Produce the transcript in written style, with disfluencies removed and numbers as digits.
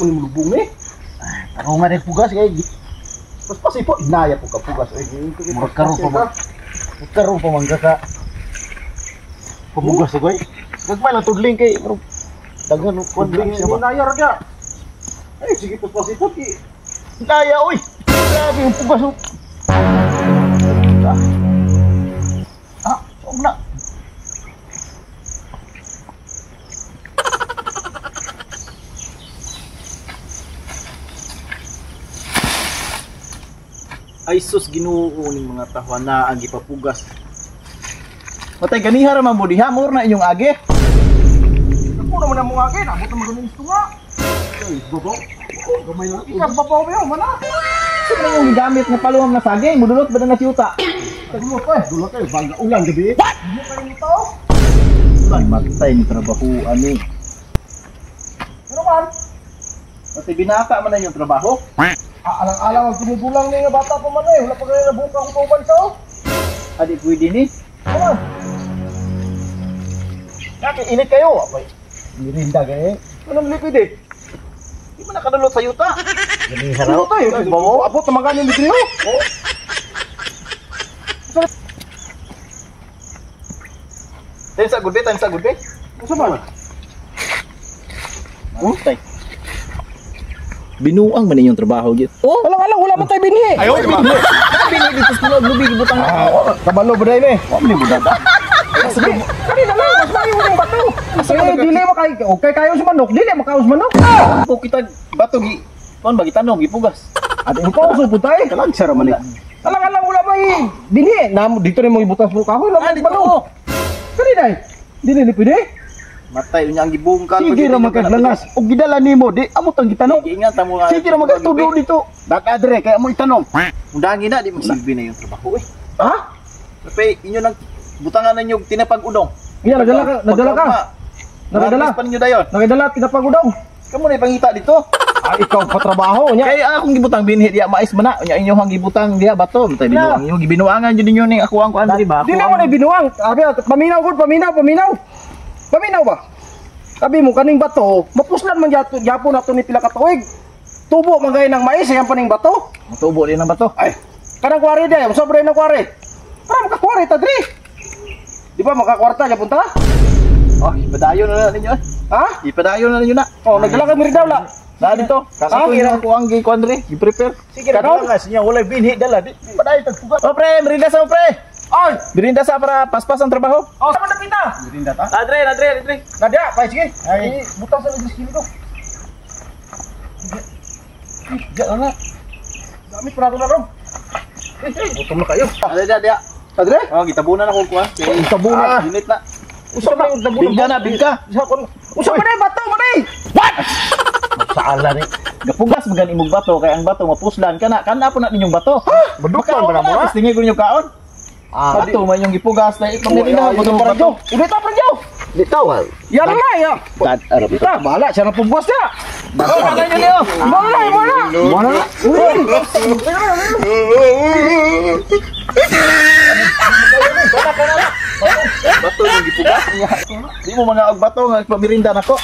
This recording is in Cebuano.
po ni mulubong eh. Ako nga rin pugas kay pas pasipot inaya po ka pugas oy. Murag karon pa man. Karon pa man ka. Pamugas agoy. Gagmay lang tudling kay murag daghan og kuan siya ba. Inaya ra dia. Ay sige pas pasipot eh. Inaya oy. Grabe yung pugas oh. Ah, og na. Ay sus, Ginoo ning mga tawa na ang gipapugas. Matay ganiha ra man mo diha, mor na inyong agi. Ako naman ang mga agi, nabot naman ganing tunga. Ay, babaw. Gamay lang. Ikaw babaw mo man na. Sa man yung gigamit nga paluham na saging, mudulot ba na siyuta? Dulot eh, dulot eh, bangga ulan gabi. What? Hindi kayo tao. Ulan matay ni trabaho ani. Ano man? Matay binata man na yung trabaho. Alang-alang ang tumugulang ni nga bata pa man eh. Wala pa ganyan nabuka akong kauban sa oh. Adi pwede ni. Ano? Kaya init kayo. Abay, mirinda kayo eh. Anong liquid eh? Di ba nakadulot sa yuta? Ano tayo? Bawo, abot na magaling liquid oh. Time sa good time sa good bay. Unsa man? Matay. Binuang man inyong trabaho gyud. Oh, alang-alang wala man tayo binhi. Ayo, binhi dito sa tulog lubi gibutang. Kabalo ba dai ni? Wa man ni budada. Sige, kanina lang mas maayo ning bato. Kasi dili makay okay kayo sa manok, dili makaos manok. Po kita bato gi kon ba gitanom gipugas. Ate ikaw so putay. Kalag sara man ni. Alang-alang wala may binhi. Namo dito rin mo ibutas mo kahoy Ah, lang bato. Kanina ay dili ni pwede. Matay unya ang gibungkal. Sige ra magkaglangas. Og gidala nimo di amo tang gitanom. Giingat ta mo nga. Sige ra magatudo dito. Dakadre kay amo itanom. Undangin na di magsilbi na yung trabaho eh. Ha? Pero inyo nang butangan ninyo tinapag-udong. Iya, nagdala ka, nagdala ka. Nagdala. Pa ninyo dayon. Nagdala tinapag-udong. Kamo na ipangita dito. Ah, ikaw pa trabaho nya. Kay akong gibutang binhi diya mais man na. Nya inyo ang gibutang diya bato. Matay binuang inyo gibinuangan jud ninyo ning ako ang kuan diri ba. Dili mo na binuang. Abi, paminaw gud, paminaw, paminaw. Paminaw ba? Sabi mo kaning bato, mapuslan man gyapon gyapon nato ni pila ka tuig. Tubo man gay ng mais ayan pa ning bato. Matubo din ang bato. Ay, kanang kwari day, unsa ba ng kwari? Para makakwari ta diri. Di ba makakwarta gyapon ta? Oh, ipadayon na ninyo. Ha? Ipadayon na ninyo na. Oh, nagdala ka meridaw la. Na dito. Kaso ira ko ang gi kuan diri, gi-prepare. Sige ra langas niya walay binhi dala di padayon tag pugas. Oh pre, merinda sa mo pre. Ay, Merinda sa para paspas ang trabaho. oh, sama na kita. Mirinda ta. Adre, adre, adre. Nadia, pa sige. Ay, butang sa ligis kilo. Diyan na. Gamit para na ron. Eh, gutom na kayo. Adre, adre. Adre? Oh, gitabunan ako kuan. Gitabunan. Init na. Usa pa yung tabunan. Bigka na, bigka. Usa pa na bato mo ni. What? Masala ni. Gapugas magan imong bato kay ang bato mapuslan kana kana po na ninyong bato. Badukon ba na mo? Tingin ko ninyo kaon. Ah, bato man yung gipugas na ipangmirinda mo Bato. Ulit ta pradyo. Di tawal. Yan na ya. Dad arab. Kita bahala siya na pugwas niya. Oh, kana nyo niyo. Wala, wala. Wala. Bato yung gipugas niya. Di mo mga og bato nga pamirinda nako.